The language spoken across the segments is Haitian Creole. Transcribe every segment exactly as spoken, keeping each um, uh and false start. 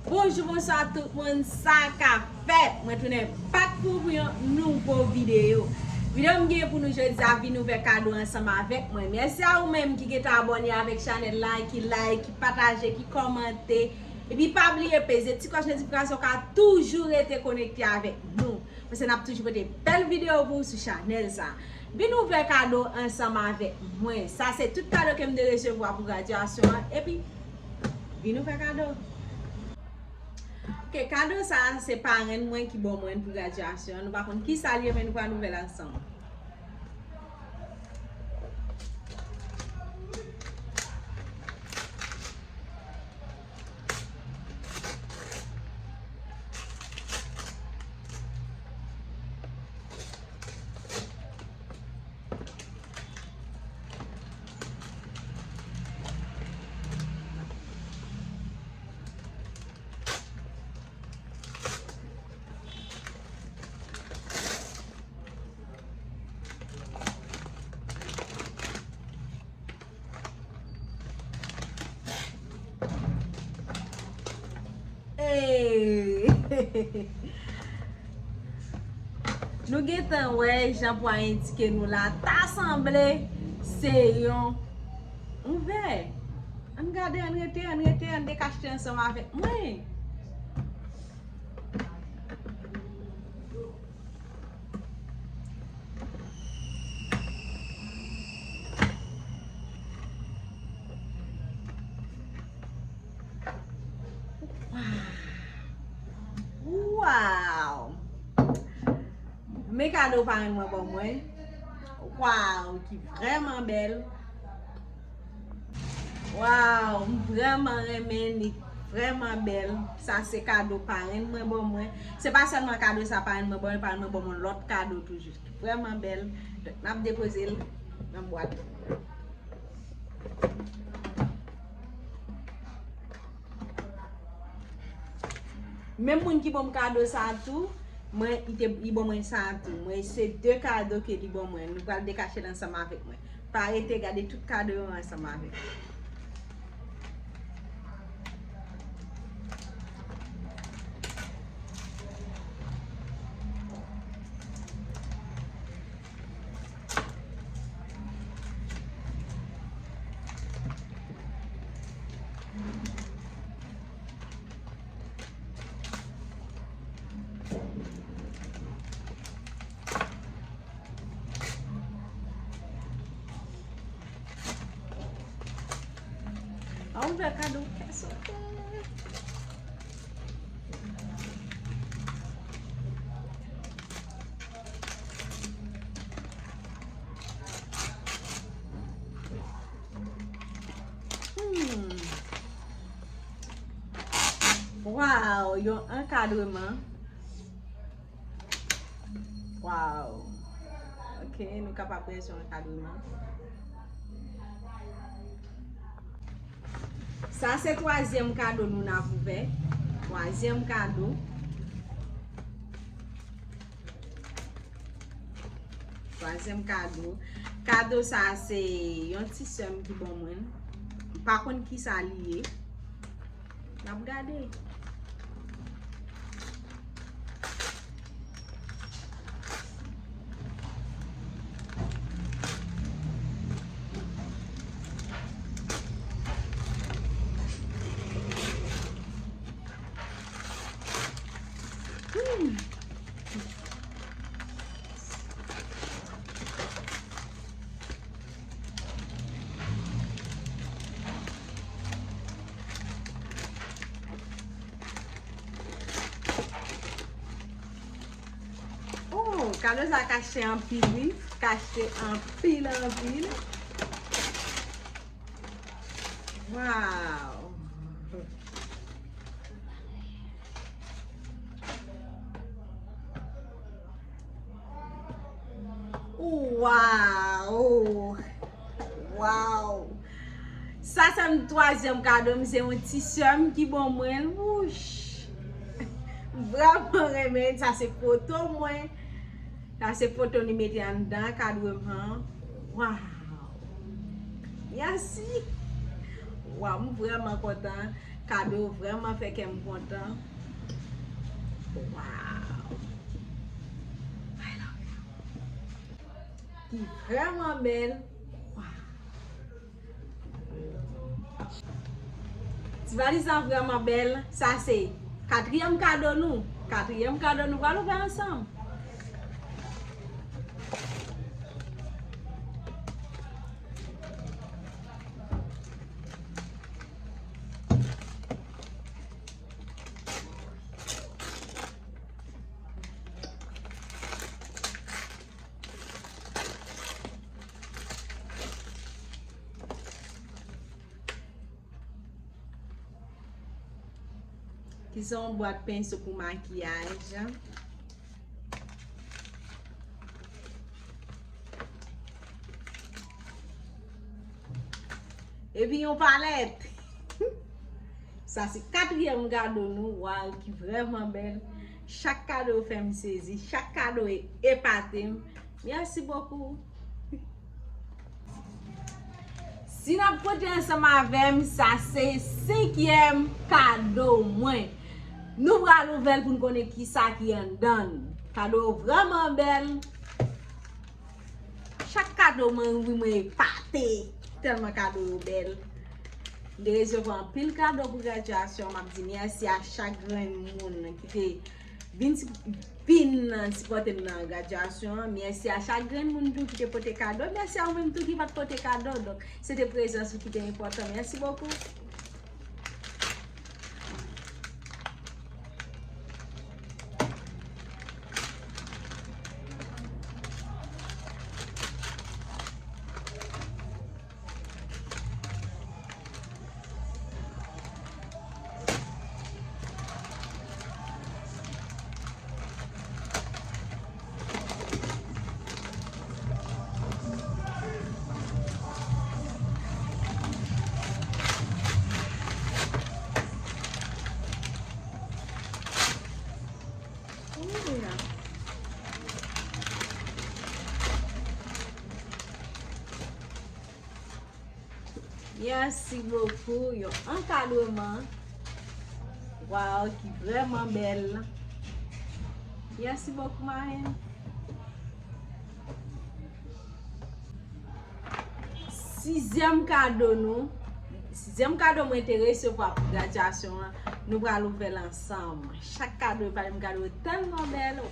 Bonjou, bonswa tout moun, sa k ap fèt? Mwen tounen back pou, pou yon nouvo videyo. Videyo m gen pou nou jodi a, vin ouvè kado ansanm avèk mwen. Mèsi a ou menm ki gentan abòne avèk chanèl la, ki like, ki pataje, ki kòmante. Epi pa bliye peze ti klòch notifikasyon ka toujou rete konekte avèk nou. Paske n ap toujou pote bèl videyo pou ou sou chanèl sa. Vin ouvè kado ansanm avèk mwen. Sa se tout kado ke m te resevwa pou gradyasyon an. Epi, vin ouvè kado. Ok, kado sa se parenn mwen ki ban mwen pou gradyasyon an. Nou pa konn kisa l ye, men nou pral ouvè l ansanm. Hey! Nou gentan wè jan pou a endike nou la. Ta sanble se yon, yon vè. Ann gade, ann rete, ann rete, ann dekachte ansanm avèk mwen. Wow! Men kado parenn mwen ban mwen. Wow, ki vrèman bèl. Wow, m vrèman renmen li, vrèman bèl. Sa se kado parenn mwen ban mwen. Se pa sèlman kado sa parenn mwen ban mwen, parenn mwen ban mwen lòt kado toujou. Vrèman bèl. Donk, n ap depoze l nan bwat. Menm moun ki ban m kado sa a tou, mwen, li te, li ban mwen sa a tou. Mwen, se de kado ke li ban mwen. Nou pral dekache l ansanm avèk mwen. Pa rete, gade tout kado yo ansanm avèk mwen. An ouvè kado, kè sote. Hmm. Wow, yon ankadreman. Wow. Ok, nou kapab wè yon ankadreman. Sa se twazyèm kado nou n ap ouvè. Twazyèm kado. Twazyèm kado. Kado sa a se yon ti sè m ki ban mwen. M pa konn kisa li ye. N ap gade. Hmm. Oh, kado sa kache anpil, wi. Kache anpil, anpil. Wow. Wow! Wow! Sa se m twazyèm kado m, se yon ti sè m ki ban mwen l. Wouch! M vrèman renmen l. Sa se foto mwen. Sa se foto li mete anndan ankadreman an. Wow! Mèsi! Wow, m vrèman kontan. Kado vrèman fè kè m kontan. Wow! I love you. Ki vrèman bèl. Wow! Ti valiz la vrèman bèl. Sa se katriyèm kado nou. Katriyèm kado nou pral ouvè ansanm. Ki se yon bwat penso pou makiyaj. Epi yon palèt. Sa se katriyèm kado nou, waw, ki vrèman bèl. Chak kado fè m sezi, chak kado e-, epate m. Mèsi bokou. Si n ap konte ansanm avè m, sa se senkyèm kado mwen. Nou pral ouvè l pou n konnen kisa ki anndan l. Kado yo vrèman bèl. Chak kado mwen ouvri, mwen epate. Tèlman kado yo bèl. M te resevwa anpil kado pou gradyasyon. M ap di mèsi a chak grenn moun ki te vin si-, vin sipòte m nan gradyasyon an. Mèsi a chak grenn moun tou ki te pote kado. Mèsi a ou menm tou ki pa t pote kado. Donk, se te prezans ou ki te enpòtan. Mèsi bokou. Mèsi bokou, yon ankadreman. Waw, ki vrèman bèl. Mèsi bokou, Mayen. Sizyèm kado nou, sizyèm kado mwen te resevwa pou gradyasyon an, nou pral ouvè l ansanm. Chak kado, yo pale m kado yo tèlman bèl.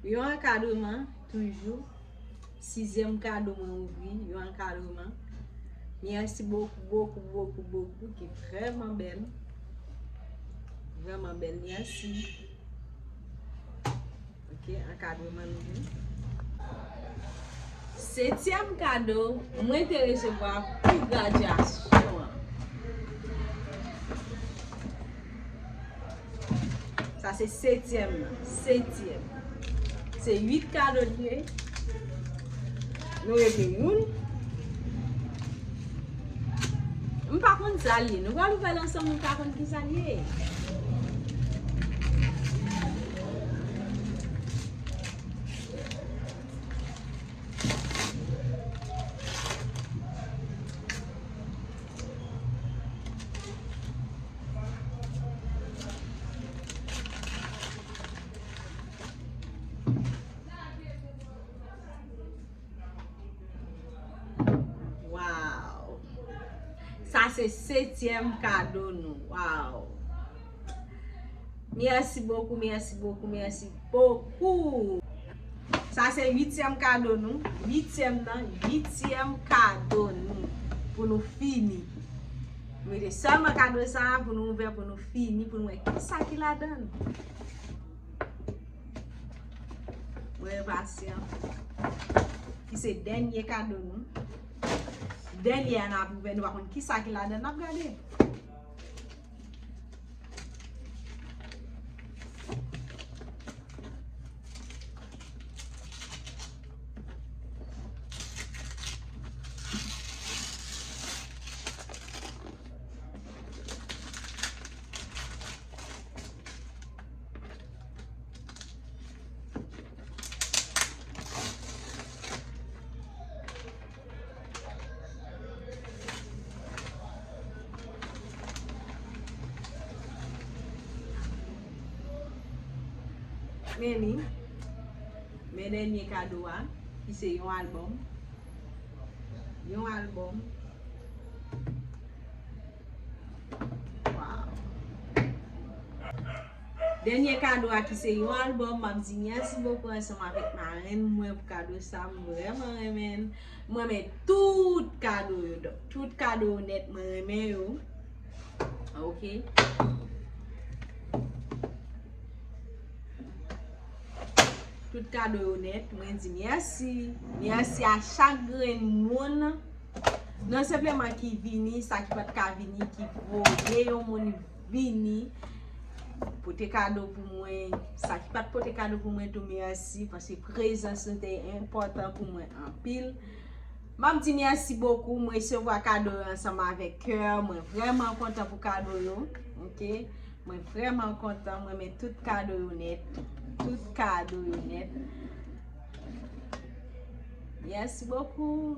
Yon ankadreman, toujou. Sizyèm kado mwen ouvri, yon ankadreman. Mèsi bokou, bokou, bokou, bokou, ki vrèman bèl. Vrèman bèl, mèsi. Ok, ankadreman nou vin. Setyèm kado mwen te resevwa pou gradyasyon an. Sa se setyèm nan. Setyèm. Se uit kado li ye. Nou rete youn. M pa konn sa l ye. Nou pral ouvè l ansanm, nou ka konn ki sa l ye. Waw! Sa se setyèm kado nou. Waw! Mèsi bokou, mèsi bokou, mèsi bokou. Sa se uityèm kado nou. Uityèm nan, uityèm kado nou. Pou nou fini. Nou rete sèlman kado sa a pou nou ouvè, pou nou fini, pou nou wè kisa ki ladan l. Mwen enpasyan. Ki se dènye kado nou. Dènye a n ap ouvè, nou pa konn kisa ki ladan l, n ap gade. Men li. Men dènye kado a, ki se yon albòm. Yon albòm. Wow. Dènye kado a ki se yon albòm, m ap di mèsi bokou ansanm avèk marenn mwen pou kado sa, m vrèman renmen l. M renmen tout kado yo, donk tout kado yo nèt, mwen renmen yo. Ok. Tout kado yo nèt, mwen di mèsi. Mèsi a chak grenn moun. Non sèlman ki vini, sa ki pa t ka vini, ki voye yon moun vini pote kado pou mwen. Sa ki pa t pote kado pou mwen tou, mèsi, paske prezans nou te enpòtan pou mwen anpil. M ap di mèsi bokou, mwen resevwa kado yo ansanm avèk kè, mwen vrèman kontan pou kado yo, ok? Mwen vrèman kontan, mwen renmen tout kado yo nèt, tout kado yo nèt. Mèsi bokou.